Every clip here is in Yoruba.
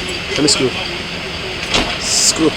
Let me screw. Screw.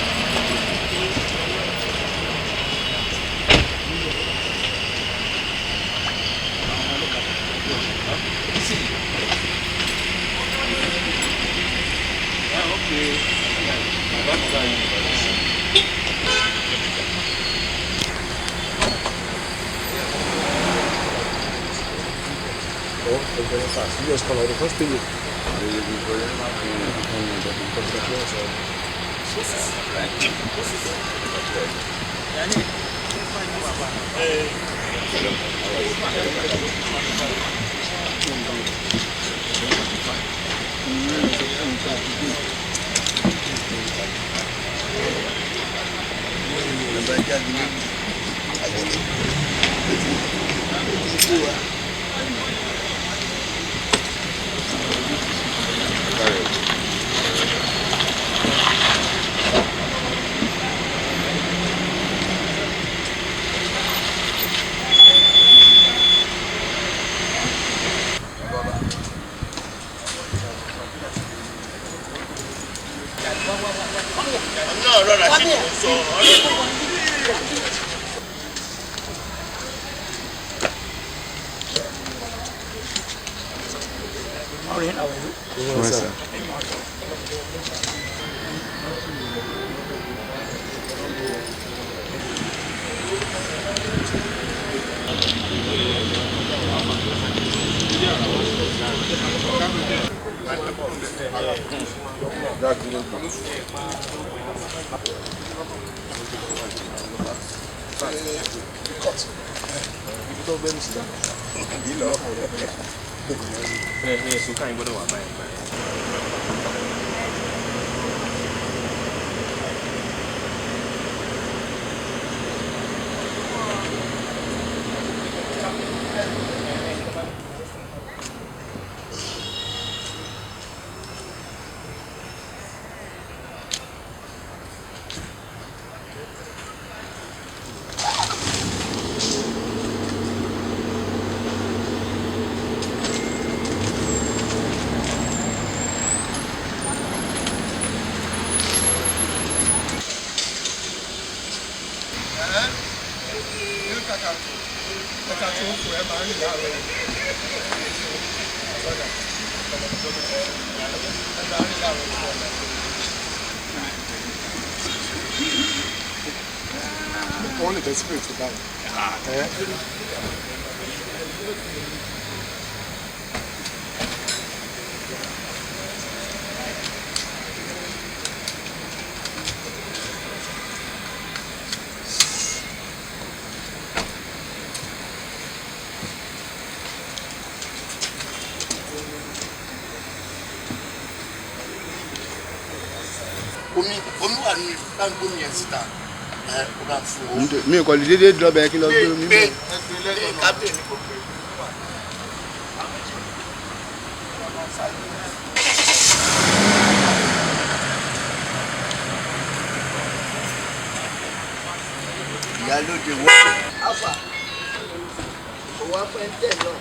Mi kò lè dédé dọ́bẹ̀ kí lọ gbé omi bẹ́ẹ̀. Ìyálóde wọ́n. Alfa, òwò afẹ́ ń tẹ̀ náà.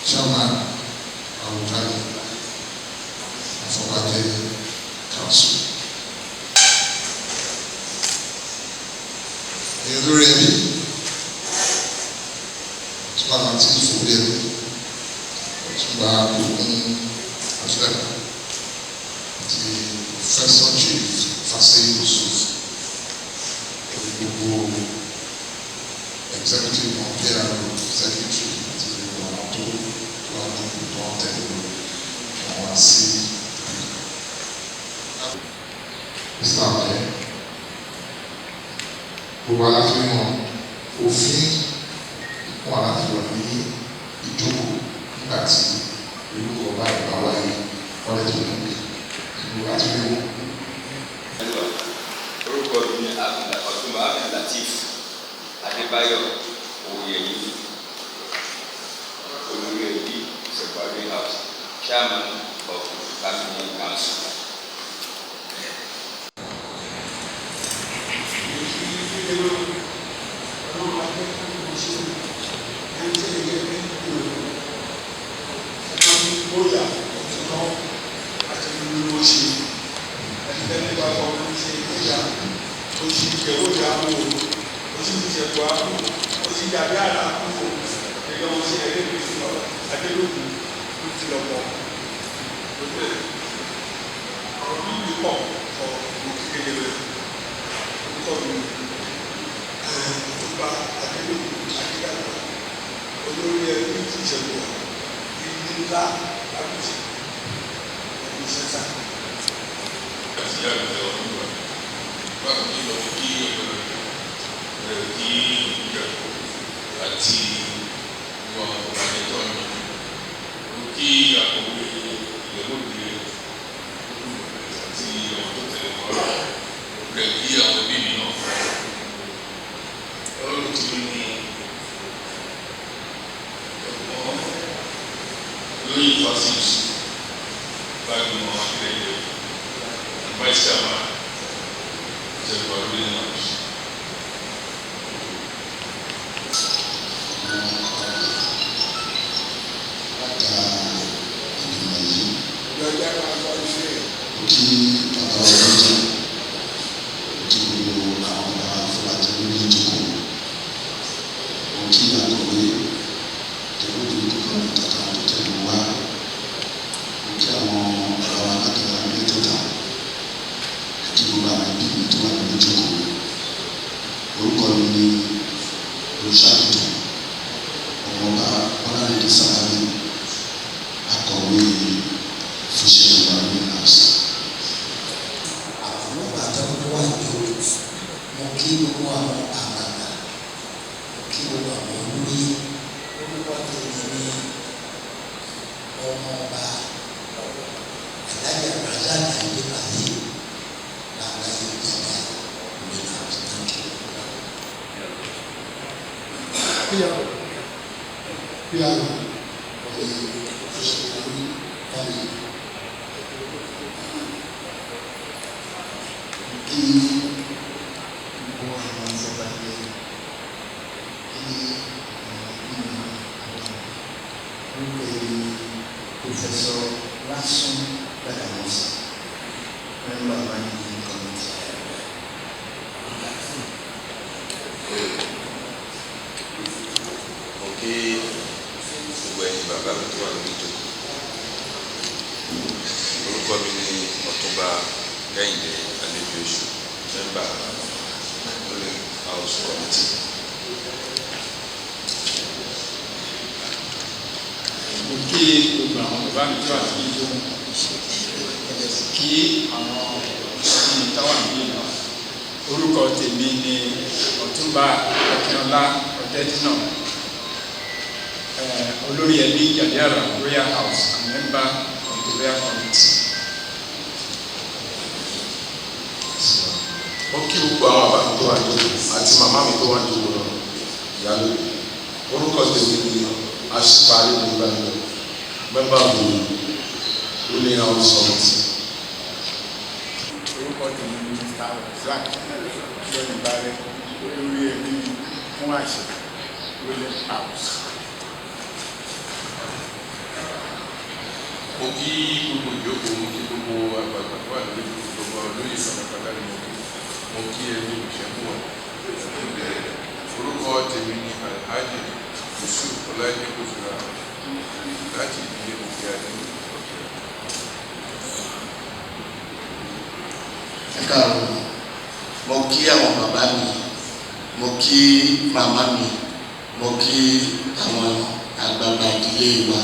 Chairman Awujale Afọbajẹ Council. Ẹ̀yin olórí ẹbí, Ọ̀túnba Lateef Owóyẹmí, Ọ̀túnba Ogun Àtúndàgbà, àti Professor Chief Faseyi Yusuf, pẹ̀lú gbogbo executive wọn, PRO, secretary àti gbogbo àwọn tó wà lóko tó ń tẹ̀lé wọn wá sí ibi. Mr. Ọ̀kẹ́, gbogbo aláfi wọn òfin wọn láti wà ní ìjókòó nígbà tí orúkọ báyìí bá wáyé wọ́n lè tó níbi gbogbo láti rí wọn. Orúkọ mi ni Ọ̀túnba Abdulateef Adébáyọ̀ Owóyẹmí, olórí ẹbí Ìṣẹ̀gbàgbé House, Chairman of the Family Council. Olórí ẹbí ti ṣẹ̀wọ̀ ilé ńlá lábùjì ẹbí ṣẹ́sà. Àti àgbẹ̀ ọ̀dùnwà báwo ni lọ kí rẹ̀ kí ìjà àti wọn ọ̀bànìtọ́ mi mo kí akọ̀wé ìyẹ̀wòde àti àwọn tó tẹ̀lé wọn rẹ̀ kí àwọn ẹbí mi náà ọlọ́run ti ní ẹ̀gbọ́n lóyún Francis gbajúmọ̀ akérèdé vice chairman ìjọba ruling house. Alága ìgbìmọ̀ yìí, Lọ́jà máa lọ ṣe ó kí bàbá ọlọ́jà, ó kí gbogbo àwọn bàbá afọbajẹ lórí ìjókòó, ó kí akọ̀wé ìjọba kókó àtàwọn tó tẹ̀lé wá, ó kí àwọn bàbá alága mẹ́tẹ̀ẹ̀ta, ó kí gbogbo àwọn ẹbí mi tó wà lórí ìjókòó. Orúkọ mi ni Olùṣàgùtàn Ọmọọba Ọlárẹ̀dẹ̀ Sàlámì, akọ̀wé Fúnṣẹ́lúwà ruling house. Àbúrò àtàwọn wà ní o, mo kí gbogbo àwọn àgbààgbà, mo kí gbogbo àwọn olóyè. Orúkọ tèmi ní Ọmọọba Alhaji Razak Ayinde Kazeem, Bàbá Ìjọba ruling house. Thank you. PR, PR. the Fusengbuwa family. Kí gbogbo àwọn afọbajẹ, kí àwọn ìgbìmọ̀ àwọn orúkọ èmi, Professor Ransome Gbàdámọ́sí, member managing committee. Mo kí gbogbo ẹ̀yin bàbá mi tó wà lórí ìjókòó. Orúkọ mi ni Ọ̀túnba Kẹ́hìndé Alébíoṣù, member ruling house committee. Mo kí gbogbo àwọn bàbá mi tó wà ní ìjókòó, kí àwọn ọmọ tó wà níbí náà. Orúkọ tèmi ni Ọ̀túnba Akínọlá Ọ̀dẹ́dínà, olórí ẹbí Jàdíàrà Royal House and member of the Royal Committee. Mo kí gbogbo àwọn bàbá mi tó wà níjókòó àti màmá mi tó wà níjókòó náà, ìyálò. Orúkọ tèmi ni Aṣíparí Olúbàdàn, member of the ruling house committee. Orúkọ tèmi ni Mr. Razak Lọ́nìbárẹ́, olórí ẹbí fún àṣẹ ruling house. Mo kí gbogbo ìjókòó, mo kí gbogbo àgbààgbà tó wà lórí ìjókòó, gbogbo olóyè pátápátá ni mo kí. Mo kí ẹbí Ìṣẹ́gun. Orúkọ tèmi ni Alhaji Yusuf Ọláìdé Kòfìrà láti ìdílé Òkè Adé. Ẹ káàárọ̀. Mo kí àwọn bàbá mi, mo kí màmá mi, mo kí àwọn àgbààgbà ìdílé wa.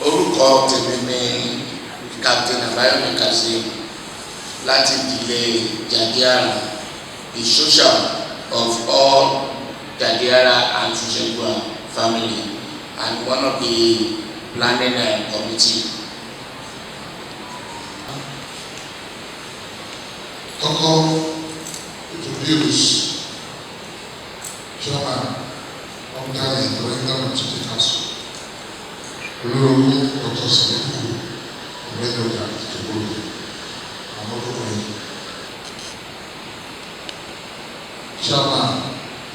Orúkọ tèmi ni Captain Abayomi Kazeem láti ìdílé Jadiara, the social of all Jadiara and Fusengbuwa family and one of the planning committee. Kọ́kọ́ introduce chairman Ọ̀gbẹ́ni Ìtọ́lẹ́gbẹ̀rún City Council, olórogún Dr. Sadiku Ọ̀gbẹ́ni Ọjà Ìjẹ̀bú-Òde, àwọn ọdún yìí. Chairman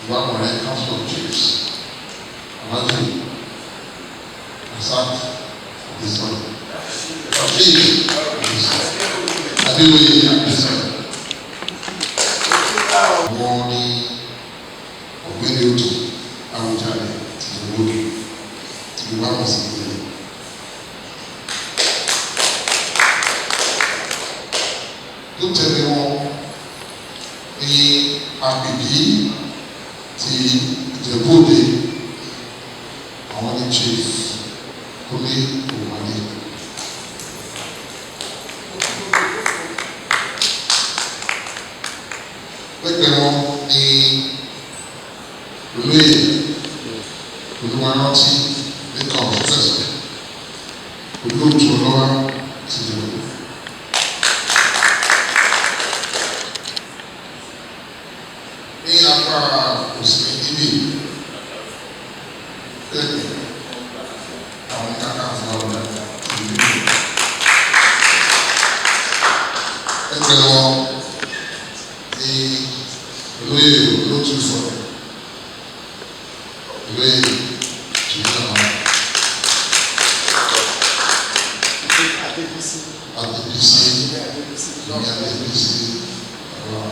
Ìwàmọ̀rẹ́ Council of Chiefs, Alhaji Rasaq Adesoye, Chief Adeoye Adesoye. Wọ́n ní Ọ̀gbẹ́ni Odò Àwùjalẹ̀ ti Ìjẹ̀bú-Òde tí gbogbo àwọn sì ń tẹ̀lé. Tó tẹ̀lé wọn ní agbègbè ti Ìjẹ̀bú-Òde, àwọn ní Chief Kúnlé Òwádìí. Lẹ́gbẹ̀ẹ́ wọn ní olóyè Olúwarántí Lẹ́kàn Ọ̀fẹ́sọ̀, olóòtú ọlọ́wà ti Ìjẹ̀bú. Ní apá òsì níbí lẹ́gbẹ̀ẹ́ àwọn Kakanfò Àwùjá ti Ìjẹ̀bú. Lẹ́gbẹ̀ẹ́ wọn ní olóyè olóòtú sọ̀rọ̀, olóyè Jìnnà Adébísí. Adébísí ní Adébísí ọ̀rọ̀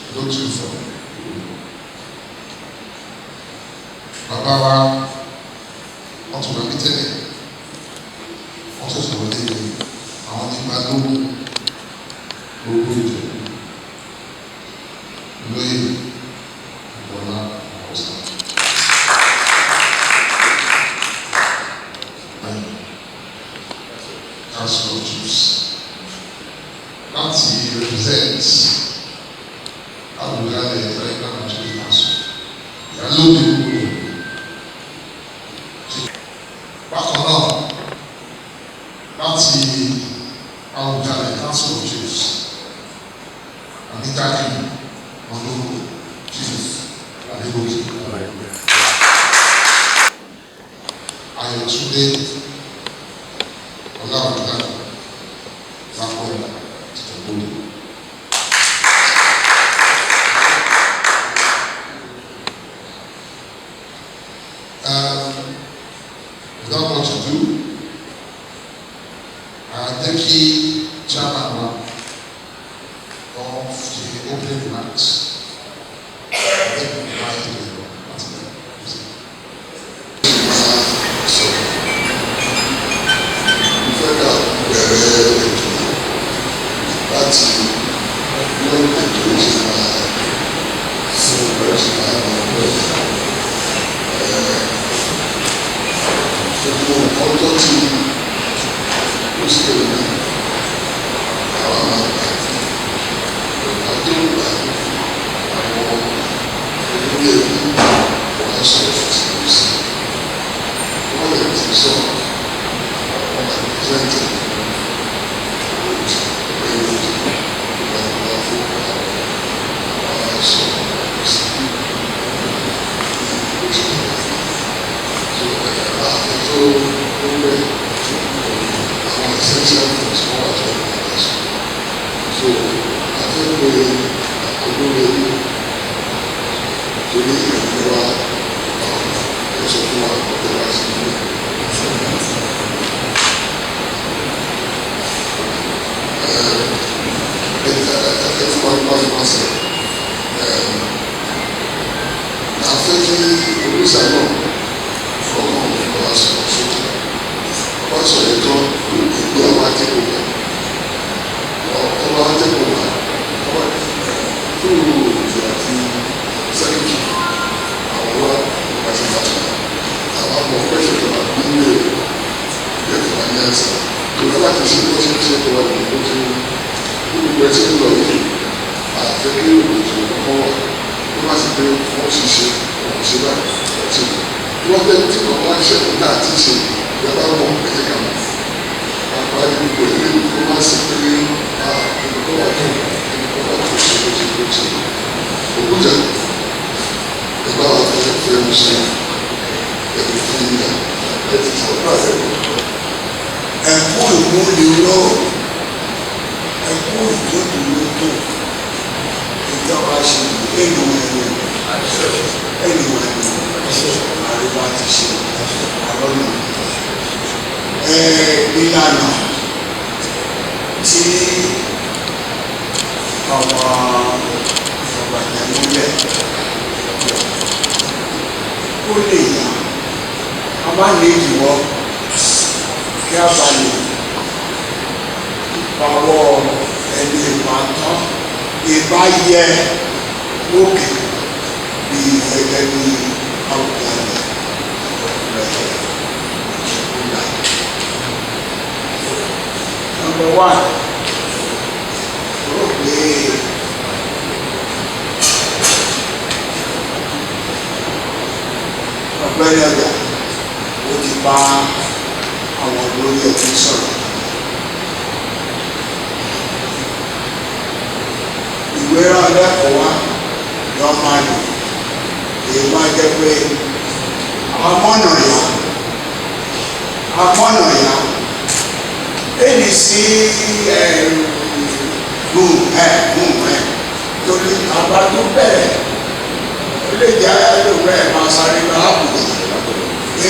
olóòtú sọ̀rọ̀. Bàbá wa wọ́n tún wà ní tẹ́lẹ̀, wọ́n ṣẹ̀ṣẹ̀ wọlé ní àwọn ní balógun gbogbo Ìjẹ̀bú, olóyè Bọ́lá Ọ̀sán. Council of Chiefs láti represent Àwùjalẹ̀ Ìtàlẹ́gbà Chief Council, ìyálóde gbogbo Ìjẹ̀bú. Bákan náà, láti Àwùjalẹ̀ Council of Chiefs, Anitakin Ọdún Chief Adébókè. Ayọ̀tún. Túndé Ọláwùdá Lápọ̀lá Tìjọ̀gbọ́dọ̀. Without much ado, jẹ́ kí chairman wa of the opening remarks. Then we invite the láti bẹ̀rẹ̀. Mo fẹ́ ká bẹ̀rẹ̀ ètò láti lórí ètò ṣe máa fún bẹ̀rẹ̀ sí máa lọ bẹ̀rẹ̀. Gbogbo nǹkan tó ti ó sì lè ní àwọn máa gbà ọ̀gá tó gbà àwọn olórí ẹbí wọ́n sọ fún sí wọ́n lè ti sọ wọ́n máa pẹ́sẹ́ǹtì ẹ̀rọ ìgbàgbọ́ fún àwọn sọ sí oṣù tó àfẹ́ tó rẹ̀ àwọn essential things wọ́n wà tó ẹ̀kọ́ sọ. So àfẹ́ pé olórí ẹbí torí ìlú wa ó sọ fún wa ọ̀pọ̀ wá sí ilé. Ẹ fún wa nípa ìpàṣẹ. Àfẹ́ kí olùsà náà fọkàn òfin wa sọ̀rọ̀ sókè. Wọ́n sọ̀rọ̀ tán ìgbé àwọn akẹ́kọ̀ọ́ wa. Ọba akẹ́kọ̀ọ́ wa fúru òjò àti sẹ́kìtì àwọn wa àti bàtà àwọn àmọ̀ pẹ́ṣẹ̀ tó máa bí lè yẹ kó máa ní àṣà. Tòun láti ṣe bó ṣe ń ṣe tó wà ní bó ṣe gbogbo ẹ ti ń lọ yìí àfẹ́ kí òjò kọ́kọ́ wà. Wọ́n bá sì pé wọ́n ṣe ṣe wọ́n ṣe báyìí wọ́n ṣe báyìí. Wọ́n tẹ́ tí kò bá ṣe kó náà ti ṣe ìjọba mọ̀ ẹ̀jẹ̀ kà mọ̀. Àpá gbogbo ìlú kó má sí pé ẹnìkan wà tó ẹnìkan wà tó ṣe bó ṣe bó ṣe. Òkúta ìbá wa fẹ́ fẹ́ ń ṣe ẹ̀dùn fún ìyá ẹ̀ ti sọ fún àṣẹ. Ẹ̀kú ìmúlẹ̀ ẹ̀kú ìjókòó ìjọba ṣe èlò ẹ̀rọ èlò ẹ̀rọ àríwá ti ṣe àlọ́nà ìlànà tí àwọn ọ̀gbàjẹ̀múlẹ̀ ó lè yá a má ní ìdíwọ́ kí a bá lè pawọ́ ẹni ìbátan ìbá yẹ lókè bí ẹgbẹ́ ní àwùjalè rẹ̀ ìṣẹ̀kúnlá. Number one, rò pé ọ̀gbẹ́ni ọjà ó ti bá àwọn olórí ẹbí sọ̀rọ̀. Ìwé rán lẹ́kọ̀ọ́ wá lọ́ máa lò èyí máa jẹ́ pé amọ́nàyà amọ́nàyà èyí sí gùn ẹ̀ gùn ẹ̀ torí àbá tó bẹ̀rẹ̀ ó lè jẹ́ ẹlòmíràn ẹ̀ máa sáré lọ àbùkù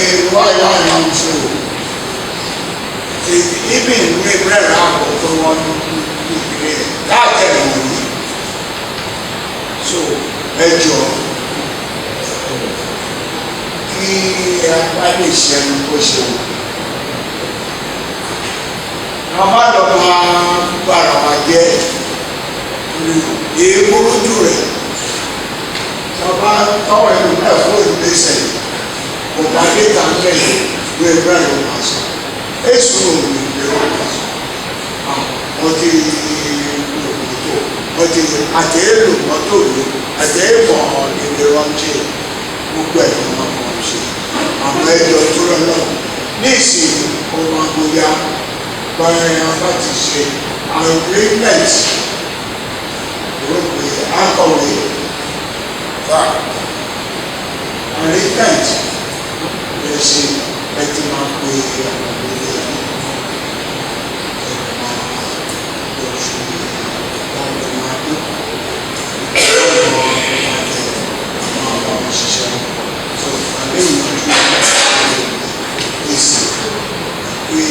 èrò àyà àyà ń ṣe o ibi ìwé rẹ̀ àpò tó wọ́n ní ìpínlẹ̀ káàkiri wọ̀nyí so ẹ jọ kí apá lè ṣẹnu kó ṣe wò a má lọ máa bára wa jẹ́ èébúrúdù rẹ̀ tọba tọwọ́ ẹnu náà fún ìgbésẹ̀ kò bá dé ta ń lẹ̀ ìwé rẹ̀ ló máa sọ èso òun ìwé rẹ̀ máa sọ wọ́n ti lò mọ́tò wọ́n ti àti èlò mọ́tò lò àti èèmọ̀ ìlera rọ́ńjẹ́ gbogbo ẹ̀ ló máa kọ́ ṣe àwọn ẹjọ́ tó rọ náà ní ìsìn ohun agbóyá báyọ̀ bá ti ṣe agreement rò pé akọ̀wé fa arrangement lè ṣe Ẹ ti máa pe àwọn ilé ẹ máa lọ ṣe láti máa dé ọ̀rọ̀ máa jẹ àwọn àwọn òṣìṣẹ́ so àlẹ́ ìyanjú èsì pé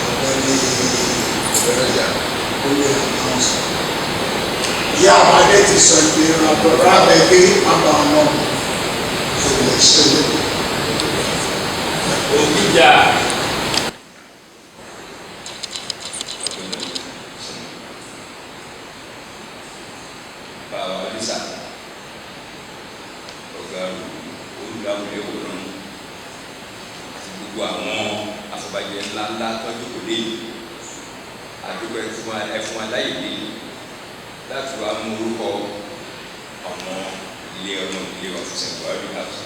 ọ̀gbẹ́ni ó lè announce. Ìyá àbádé ti sọ pé rábẹ́gbé àbá ọmọ ṣòwò ìṣẹ̀lẹ̀. Ògìjà. Bàbá Olisa, ọ̀gá olùdámúlẹ̀ òun àti gbogbo àwọn afọbajẹ ńláńlá tọ́jú kò dé yìí. Àdúgbò ẹfun aláyè dé yìí láti wá mú orúkọ ọmọ ilé ọmọ ilé wa fún Sanctuary House,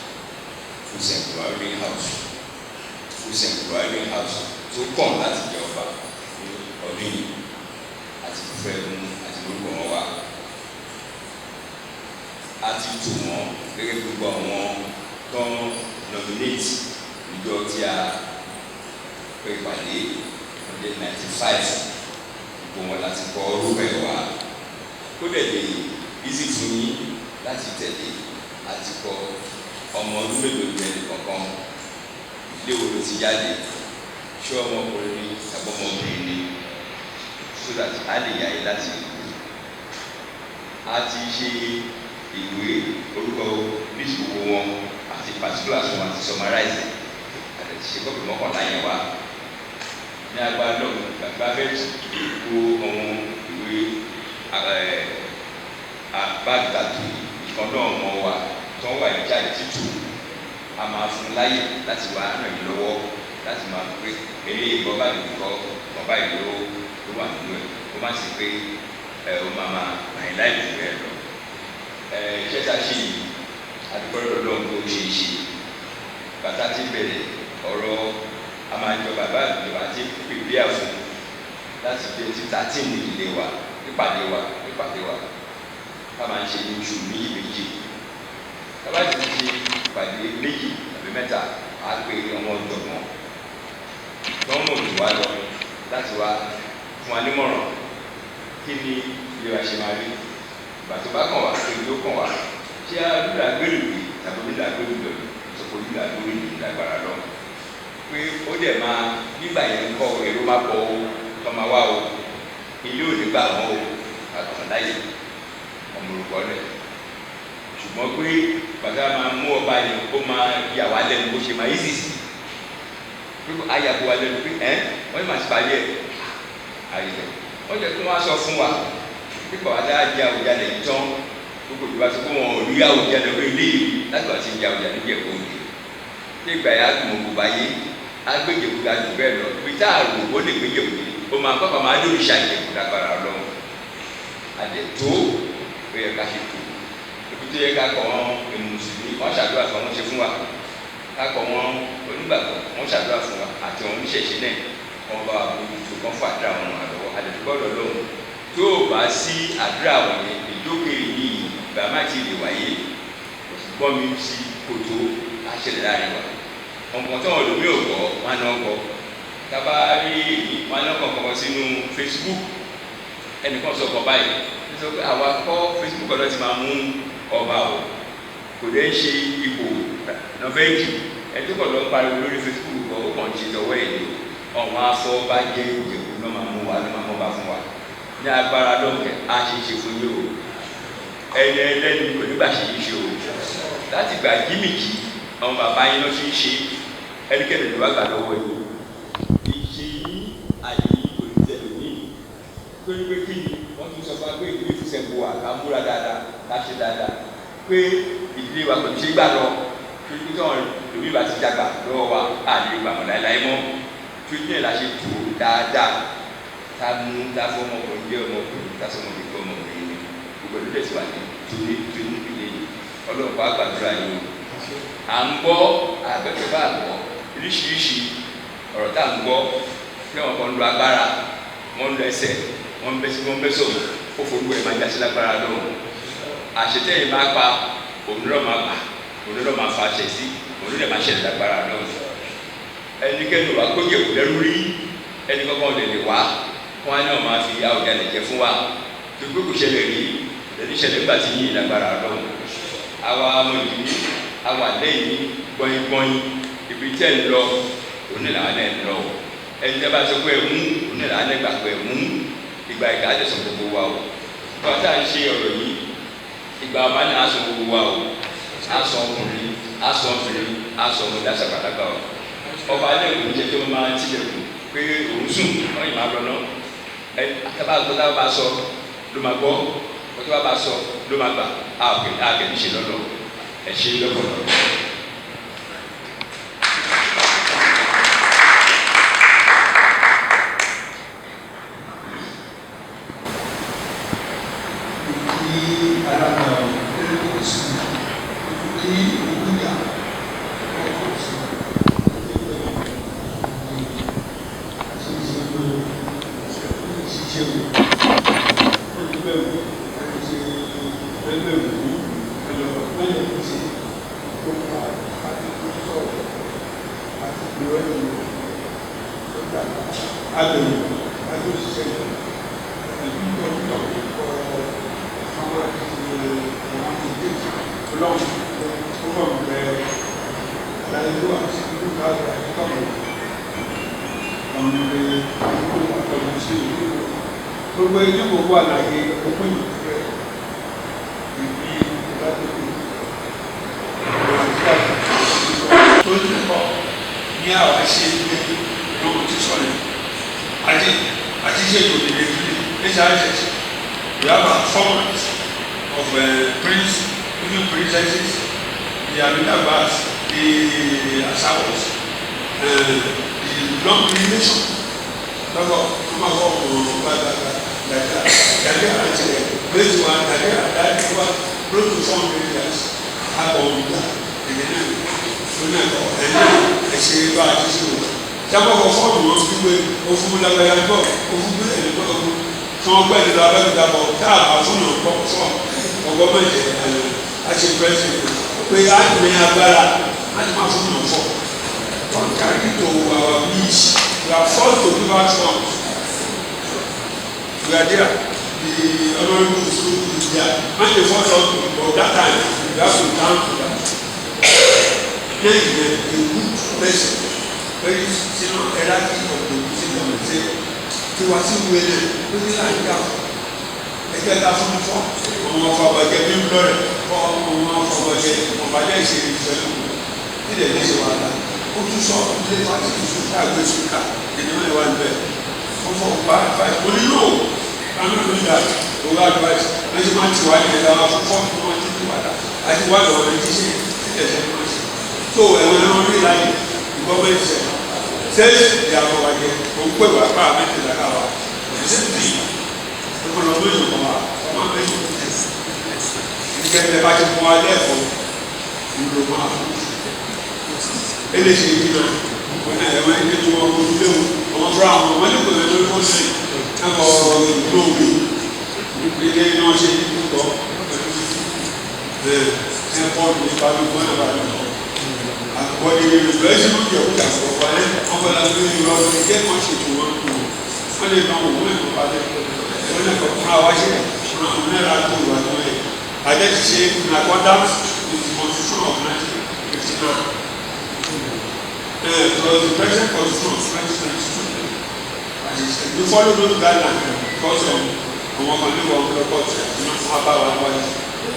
fún Sanctuary House, fún Sanctuary House tó kàn láti jẹ ọba ní ọdún yìí àti fẹ́ mú àti orúkọ wọn wá. A ti tò wọ́n gẹ́gẹ́ gbogbo àwọn tó ń nominate ìjọ tí a pè pàdé ọdún 95 gbogbo wọn láti kọ orúkọ ẹ̀ wá. Ó dẹ̀ lè easy fún yín láti tẹ̀lé àti kọ ọmọ ọdún mélòó ní ẹnì kọ̀ọ̀kan, ilé wo ló ti jáde, ṣé ọmọkùnrin ni tàbí ọmọbìnrin ni, so that a lè yà yín láti a ti ṣe ìwé orúkọ list gbogbo wọn àti particulars wọn àti summarize àti ṣe kọ́pì 11 yẹn wá ní agbára náà. Gbàgbá fẹ́ kó àwọn ìwé àbágbàtò ìkan náà mọ wa tó wà jáde títù a máa fún láyè láti wá ràn yín lọ́wọ́ láti máa pé eléyìí bọ́ bá lè kọ́ bọ́ báyìí ló wà nínú ẹ̀ kó má sì pé ẹ ó máa máa ràn yín láì jù ẹ lọ. Iṣẹ́ tá a ṣe yìí adúgbò lọ́dọ̀ ló ṣe é ṣe bàtà ti bẹ̀rẹ̀ ọ̀rọ̀ a máa jọ bàbá ìjọba ti pèpè àfún láti fi títà tíìmù ìdílé wa nípàdé wa nípàdé wa ká máa ń ṣe ní oṣù méjì méjì ká bá ti ṣe ìpàdé méjì tàbí mẹ́ta á pe ọmọ ọ̀jọ̀gbọ́n tó ń mọ̀ jù wá lọ láti wá fún wa nímọ̀ràn kí ni ilé wa ṣe máa rí ìgbà tó bá kàn wá pé yóò kàn wá ṣé àdúrà gbèrúgbì tàbí onílà gbèrúgbì sọpọ̀ onílà gbèrúgbì lágbára lọ pé ó dẹ̀ máa nígbà yẹn ń kọ́ èrò máa pọ̀ o tọ́ máa wá o ilé ò ní gbà wọ́n o àtàn láyè ọmọ orúkọ rẹ̀ ṣùgbọ́n pé bàtà máa mú ọba yẹn ó máa yà wá lẹ́nu bó ṣe máa yí sìsì pé ayàbò wa lẹ́nu pé ẹ́ wọ́n yìí máa ti parí ẹ̀ àyè rẹ̀ wọ́n jẹ́ kí wọ́n á sọ fún wa pé bàbá dáa jẹ Àwùjalẹ̀ yìí tán gbogbo ìjọba sọ pé wọn ò rí Àwùjalẹ̀ lórí ilé yìí láti wá sí ìjà Àwùjalẹ̀ níbi ẹ̀kọ́ òde ní ìgbà yà á dùn mọ́ gbogbo ayé á gbé Ìjẹ̀bú ga jù bẹ́ẹ̀ lọ ibi tá a rò ó lè gbé Ìjẹ̀bú ó máa pápá máa lórí ìṣàjẹ̀bú lágbára Ọlọ́run àdẹ̀ tó ó yẹ ká ṣe tó ibi tó yẹ ká kọ́ wọn mùsùlùmí wọ́n ṣàdúrà fún wọn ṣe fún wa ká kọ́ wọn onígbàgbọ́ wọ́n ṣàdúrà fún wa àti àwọn oníṣẹ̀ṣe náà wọ́n bá wa bójú tó kán fún àdúrà wọn ràn lọ́wọ́ àdẹ̀dúgbọ́dọ̀ lọ́hùn tó o bá sí àdúrà wọn yẹn ìdókè yìí ìgbà má ti lè wáyé gbọ́n mi sí kòtò àṣẹlẹ̀ láàrin wa ọ̀pọ̀ tó wọn lòmí ò gbọ́ wọn náà gbọ́ tábà rí èyí wọn náà kọ̀ kọ̀kọ́ sínú Facebook ẹnìkan sọ kọ̀ báyìí sọ pé àwa kọ́ Facebook ọ̀dọ́ ti máa mú ọba o kò dé ṣe ipò nọ́fẹ̀ẹ́jì ẹtí kọ̀ ló ń pariwo lórí Facebook kọ̀ ó kàn ṣe tọwọ́ ẹ̀ ní ọ̀wọ́n afọ bá jẹ́ Ìjẹ̀bú náà máa mú wa ló máa mọ́ba fún wa ní agbára lọ́kẹ́ á ṣe ṣe fún yín o ẹni ẹlẹ́ni kò nígbà ṣe yí ṣe o láti gbà jímìjì àwọn bàbá yín lọ́ ṣe ń ṣe ẹnikẹ́ni ló wá gbà lọ́wọ́ yìí ìṣe yín àyè yìí kò ní tẹ̀lé ní torí pé kí ni wọ́n tún sọ fún wa pé ìdílé ìfúnṣẹ́ bu wa ká múra dáadáa ká ṣe dáadáa pé ìdílé wa kò ní ṣe gbà lọ torí pé tọ́wọ́n lómi ìbá ti dàgbà lọ́wọ́ wa á lè gbà mọ́ láéláé mọ́ torí náà la ṣe tó dáadáa tá mú tá fọ́ ọmọkùnrin jẹ́ ọmọkùnrin tá sọ ọmọkùnrin jẹ́ ọmọkùnrin ni gbogbo ìlú tẹ̀síwá ní torí torí ìdílé yìí ọlọ́pàá gbàdúrà yìí o à ń gbọ́ àgbẹ̀fẹ́ bá gbọ́ oríṣiríṣi ọ̀rọ̀ tá à ń gbọ́ pé wọn kàn ń lo agbára wọ́n ń lo ẹsẹ̀ wọ́n ń bẹ́ sí wọ́n ń bẹ́ sọ̀rọ̀ ó forúkọ ẹ̀ máa jásí lágbára lọ́wọ́ àṣetẹ́yìn máa pa òmíràn máa bà Òun ló máa fa àṣẹ sí, òun ló dẹ̀ máa ṣẹlẹ̀ lágbára náà. Ẹnikẹ́ni wà kó jẹ̀kú lẹ́rú rí, ẹni kankan lè lè wá kó wá náà máa fi Àwùjalẹ̀ jẹ fún wa. Gbogbo kò ṣẹlẹ̀ rí, lẹ́ni ṣẹlẹ̀ nígbà tí yín lágbára náà. Àwa ọmọ ìlú, àwa lẹ́yìn gbọ̀ngbọ̀n, ibi tẹ́ ń lọ, òun náà làwọn náà ń lọ. Ẹni tẹ́ bá sọ pé ẹ mú, òun náà làwọn náà gbà pé ẹ mú. Ìgbà ìka á tẹ̀sán gbogbo wa o. Ìgbà tá à ń ṣe ọ̀rọ̀ yìí, ìgbà ọba náà á sọ gbogbo wa o. Á sọ ọkùnrin, á sọ obìnrin, á sọ ọmọdé, á sọ àgbàlagbà o. Ọba alẹ́ kò ní jẹ́ kí wọ́n máa tilẹ̀kùn pé òun sùn, wọ́n yìí máa lọ náà. Ẹ tábà gbọ́ tábà bá sọ ló máa gbọ́, ọtí bá bá sọ ló máa gbà, á kẹ́ ní ṣe lọ́nà. Ẹ ṣe lọ́pọ̀lọpọ̀. Gbogbo ilé gbogbo àlàyé ogún ìfẹ́ ìbí ìbádọ́gbò tó ń kọ́ ní àwọn ṣe ilé lóko tí sọ̀rọ̀ àti àti ṣe ètò ìdílé HIS. We have a format of prince, even princesses, the Aminabas, the Asawas, the long relation. Lọ́wọ́ wọ́n máa fọ́ ọ̀rọ̀ bàbá dàda dàdé àti ẹ̀ méjì wa dàdé àdáyé wa lójú 400 years àbọ̀ òǹda ẹ̀yẹ náà lónà ẹ̀kọ́ ẹ̀yẹ ẹ̀ṣẹ̀ bá a ti ṣe wò. Sábàbọ̀ fọ́ọ̀mù wọn fi wé òfin lágbàdá gbọ́ òfin gbé ẹ̀yẹ gbọ́ ọ̀gbọ́n tí wọ́n gbẹ́ ìlú Abẹ́òkúta bọ̀ tá a bá fún yàn kọ́ fọ́ ọgbọ́n mẹ́jẹ àyè àti pẹ́sì pé a ní agbára láti máa fún yàn fọ́. Contrary to our wish, we are forced to give out funds. We are there. The honourable school is there. When they force us to, but that time, we have to down to that. Then a good person, very senior hierarchy of the government say, tiwa sí wele, ó ní láti dá ẹgbẹ́ ta fún fọ́, ọmọ afọbajẹ bí ń lọrẹ, fọ́ ọmọ afọbajẹ, ọbajẹ ìṣèlú ìfẹ́ nílẹ̀ ní ṣe wàhálà. Ó tún sọ ilé fásitì fún káàgbé sùkà, ènìyàn lè wà níbẹ̀. Ó fọ bá advice, mo ní no, I'm not doing that. Owó advice, wọ́n ti máa ń tiwa ní ẹ̀dá wa fún fọ́ọ̀mù wọn ti wà dá. Àti wà lọ́wọ́ ẹni tí ṣe ẹ̀ṣẹ̀ ní wọ́n ṣe. So ẹ̀wọ̀n ẹ̀wọ̀n rí láyé, gọ́ọ̀mẹ̀ntì ṣẹ̀. Sẹ́yìn ìyá àfọwájẹ, òun pè wá pa àmẹ́tẹ̀lá káwa. The same thing. Ọmọ méjì kan wà, ọmọ méjì. Ìgbẹ́ bá ti fún wa lẹ́ẹ̀kọ́, ìlú máa fún. Eléṣe yìí náà, wọn náà ẹ̀wọ̀n ẹni tó wọn kò léwu, ọmọ fúnra wọn, wọn ní kò lè lórí fún sí. Ẹ̀kọ́ ìlú òbí, ilé náà ṣe ní púpọ̀. Ẹ̀ pọ́ọ̀lù ní balùwẹ̀ náà bá lọ. Àkọ́kọ́ ní ìlú ẹ̀ ṣe ló yẹ kó dàgbọ́ wọlé, ọkọ̀ làwọn ìlú ọdún kẹ́kọ̀ọ́ ṣètò wọn kù. Wọ́n lè máa wò wọ́n ẹ̀kọ́ balẹ̀. Wọ́n lè kọ́ fúnra wá ṣe fúnra wọn náírà tó wà ní ẹ̀. Àjẹ́ ti ṣe in accordance with the constitution of 1959. Plus the present constitution of 2022. We follow those guidelines because of àwọn kan ní wọn lọ kọ́ọ̀tù àti wọn fún wa bá wa wáyé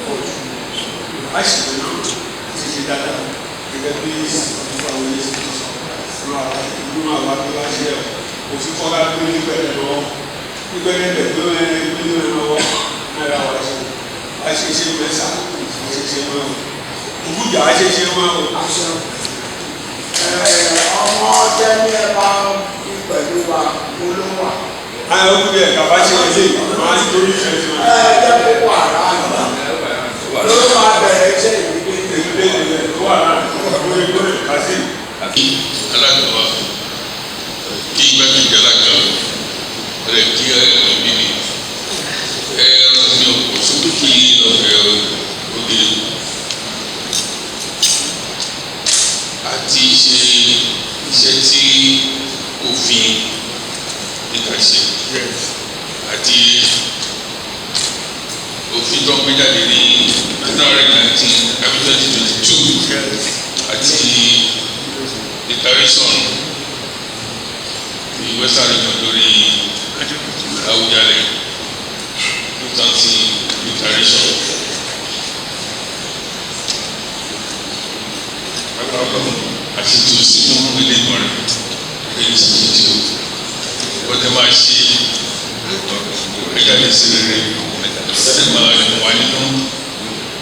kọ́ọ̀tù. A sì lè náà ti ṣe dáadáa gẹ́gẹ́ bí ìfọ̀ àwọn ilé ṣe sọ fún wa ìlú náà wá bí wá ṣe ẹ̀ òfin kọ́ra gbé nígbẹ̀rẹ̀ lọ́wọ́ nígbẹ̀rẹ̀ lẹ̀ gbé nígbẹ̀rẹ̀ lọ́wọ́ náírà wá ṣe a ṣe ṣe mẹ́sà a ṣe ṣe mọ́ ògùjà a ṣe ṣe mọ́ o. Ọmọ tẹ́lẹ̀ ẹ bá ń pẹ̀lú wa olówó. Ayọ̀ kúndé ẹ̀ka bá ṣe ilé máa ń torí ìfẹ́ sí wọn. Ẹ jẹ́ kó wà láàyè ló máa bẹ̀rẹ̀ iṣẹ́ ìdílé. Ìdílé ìdílé tó wà láàyè lórí lórí kàṣí. Alága wa, kí igbákejì alága rẹ, kí ẹbí mi ẹ mi ò kò sókè kí lọ́fẹ̀ẹ́ oge. Declaration the Western Region lórí Awùjalẹ̀ 20 declaration. Agbára Ọlọ́run àti tù sínú ilé ìgbọ̀n rẹ̀ èyí sì ti di o. Wọ́n tẹ́ máa ṣe ẹja lè ṣe rere, ṣe máa dùn wá nínú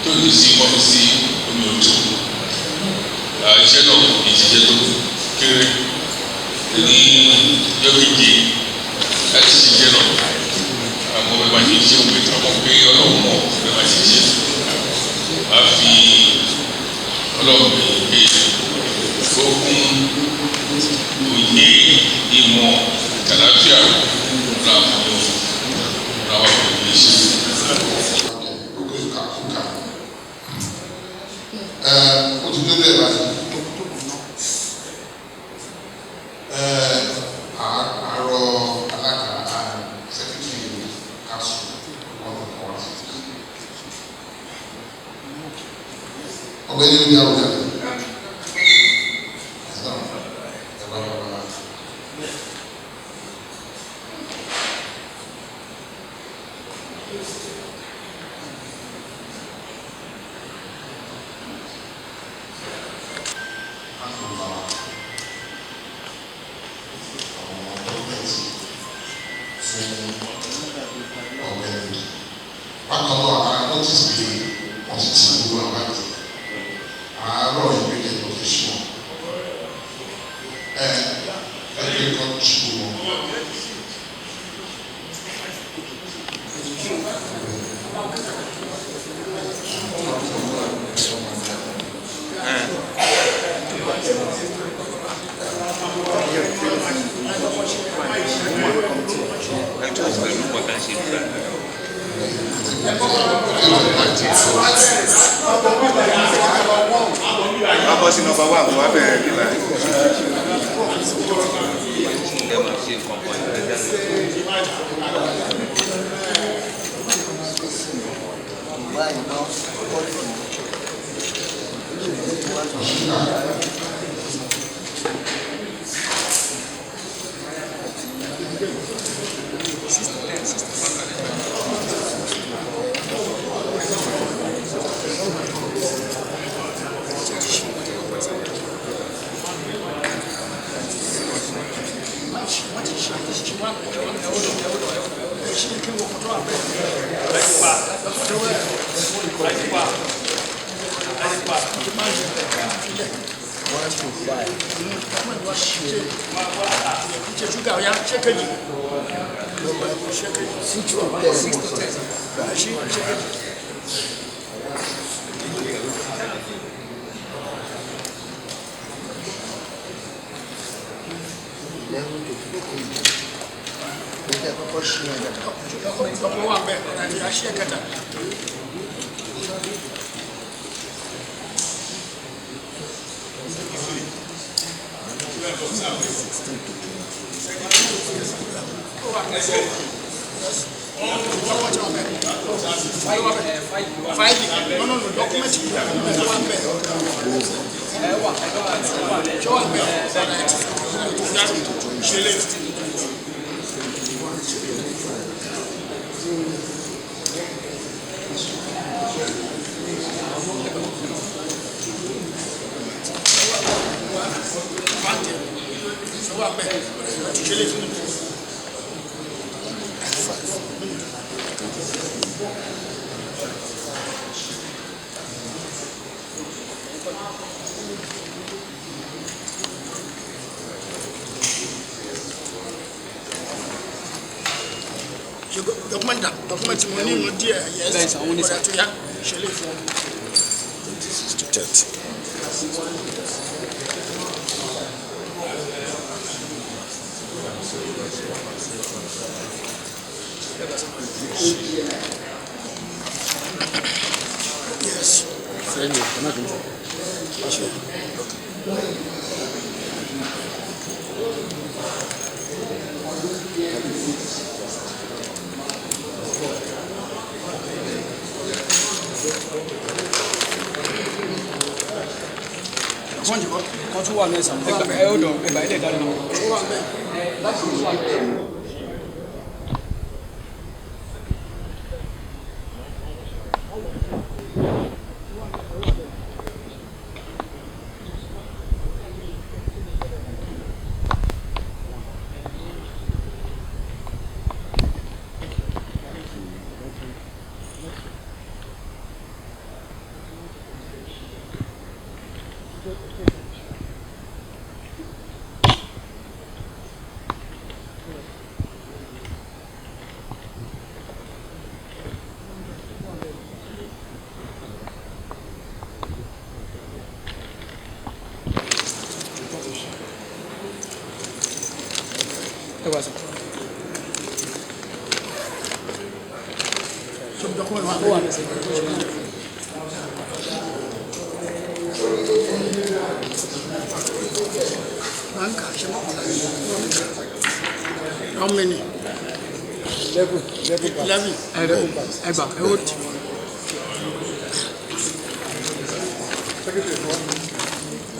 tó ní sí mọ́mí sí omi òtún. Iṣẹ́ náà ìṣiṣẹ́ tó kéré ní yọ̀kejì láti ṣiṣẹ́ náà. Àmọ́ bẹ́ẹ̀ máa ṣe ṣe òwe tí wọ́n pé Ọlọ́run mọ̀ bẹ́ẹ̀ máa ṣe ṣe. Máa fi Ọlọ́run pé ogun òye ìmọ̀ àlàáfíà làwọn làwọn kò ní ṣe. O ti délé báyìí. Àárọ̀ alága secretary council ọ̀nà kan wá sí. Ọ̀gbẹ́ni ní Awùjalẹ̀. Bákan náà, a notice pé wọ́n ti ti gbogbo àbájá àárọ̀ ìpínlẹ̀ ló fi ṣe wọn. Ẹ ẹgbẹ́ kan ṣubú wọn. Wọ́n bọ́ sí nọ́mbà wà, wọ́n á bẹ̀rẹ̀ nígbà. Document mo ní mo díẹ̀ yes ọ̀rẹ́ tó yá ṣe lè fún ọ. 6 to 30. Yes. Wọ́n jù bọ́. Kan tún wà ní ẹ̀sán. Ẹ ó dàn ẹgbà ilé ìdáná. Láti wà ní. Ẹ wá sọ. Ó wà ní ẹsẹ̀. How many? 11. 11 bags. 11. 11 bags. Ẹgbà ẹ ó tì.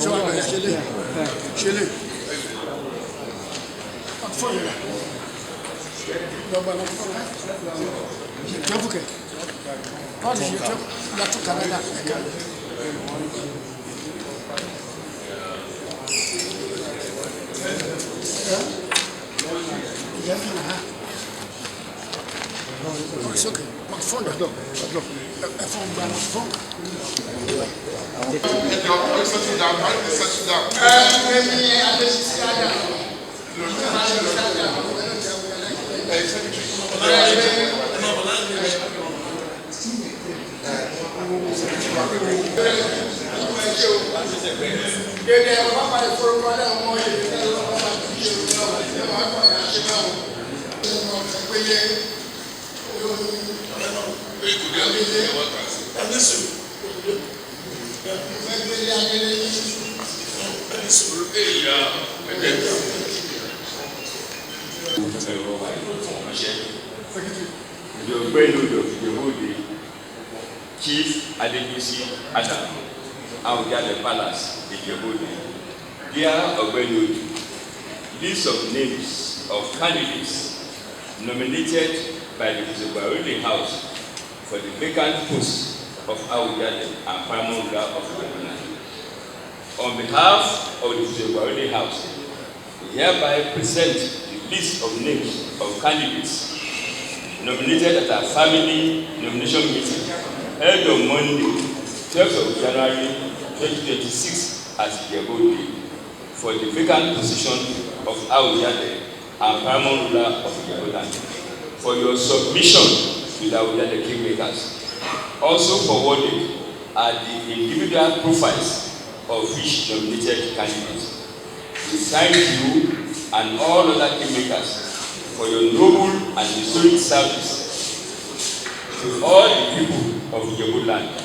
Ṣé wàá bẹ̀rẹ̀ ṣe lè? Ṣe lè? Fọ́ yẹn rẹ̀. Lọ́gbà lọ fọ́ rẹ̀. Ṣe tẹ́fù kẹ̀. Báwo ṣe tẹ́fù? Yàtọ̀ kàrẹ́dà ẹ̀ka. It's okay. Phone. Phone. Phone. Chief Adebisi Adam, Awujale Palace, Ijebu-Ode. Dear Ogbeni Odu, list of names of candidates nominated by the Fusegba House for the vacant post of Awujale and Paramount Ruler of Ijebu-Land. On behalf of the Fusegba House, we hereby present the list of names of candidates nominated at our family nomination meeting held on Monday, 12th of January 2026 at Ijebu-Ode for the vacant position of Awujale and Paramount Ruler of Ijebu-Land for your submission to the Awujale Kingmakers. Also forwarded are the individual profiles of each nominated candidate. We thank you and all other kingmakers for your noble and historic service to all the people of Ijebu-Land.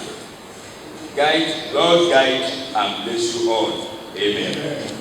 Guide, God guide and bless you all. Amen. Amen.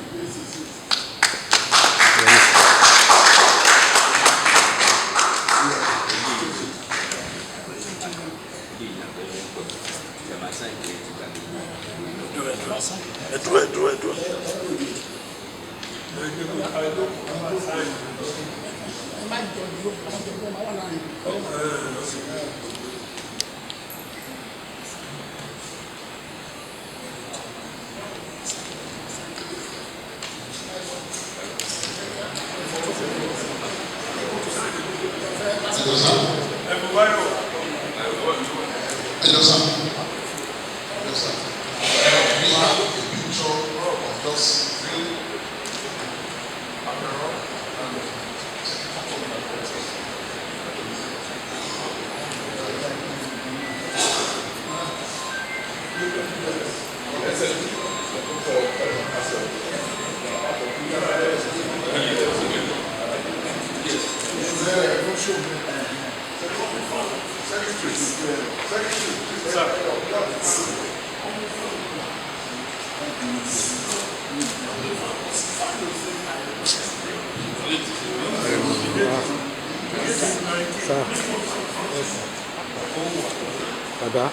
Hello, sir. Hello, sir. We have a picture of just real apparel and Sir. Baba.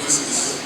26.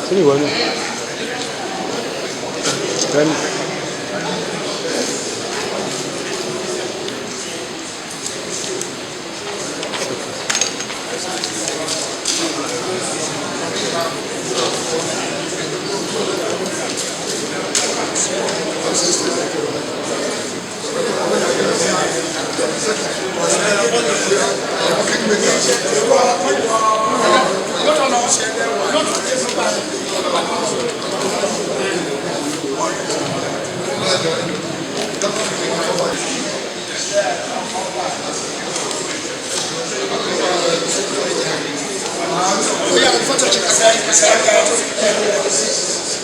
Kí ni ìwọ náà? Rẹ́mi.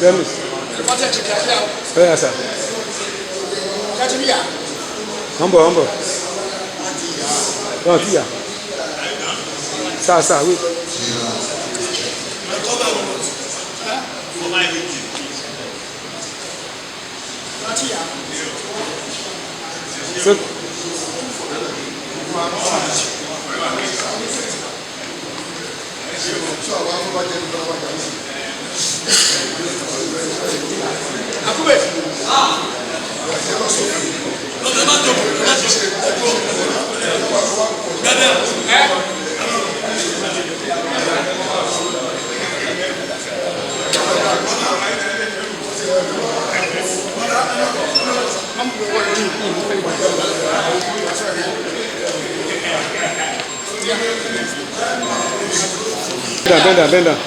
Rẹ́mi. Bẹ́ẹ̀ sà. Wọ́n bọ̀ wọ́n bọ̀. Wọ́n ti yà. Sà sà wí. So, Bend down, bend down, bend down.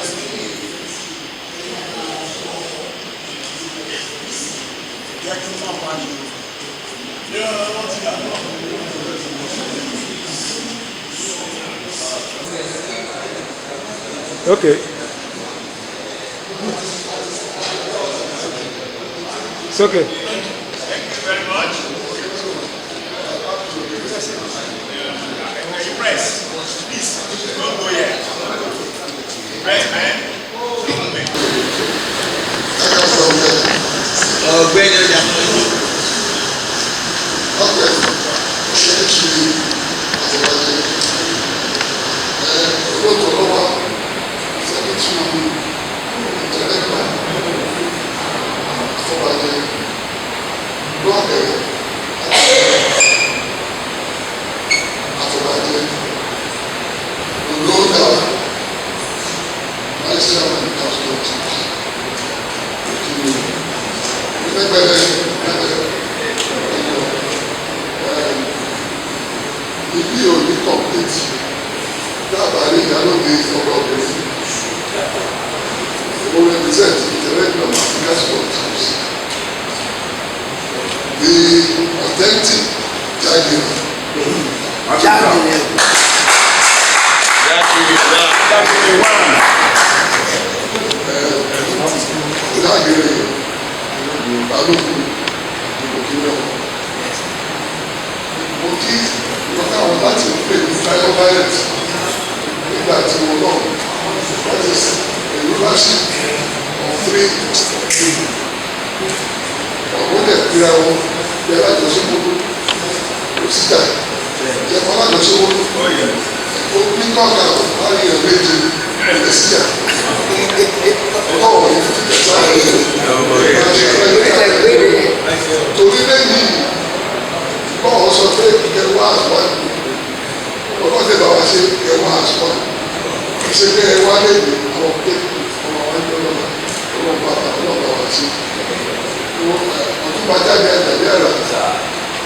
Okay. It's okay. Thank you very much. Press, please, don't go yet. Press, man. Ọ̀gbẹ́ni ọjà. Ibi ò ní complete dábàá ní ìyálóde ọba obìnrin mo represent the director of Africa Sport Teams, the authentic Jagere. Jagere. Jagere Balógun ìbòkínà mo kí wọn táwọn láti pè ní. Violent nígbà tí wọn náà, that is a rulership of three people. Àwọn dẹ̀ pera wọn bí alájọsọ́gbó kò síjà jẹ́ alájọsọ́gbó ó ní kọ́ńtà láàrin ẹ̀ méje kò síjà ọwọ́ yìí ti tẹ̀sán torí lẹ́yìn bọ́ọ̀ sọ pé kẹwàá àṣùwọ̀n ọlọ́dẹ bá wa ṣe kẹwàá àṣùwọ̀n ṣe pé ẹ wá lẹ́yìn àwọn pé ọmọ wa ń lọ lọ́la ọlọ́ba ọlọ́ba wa ṣe ọtúnba jáde àtàbí àrà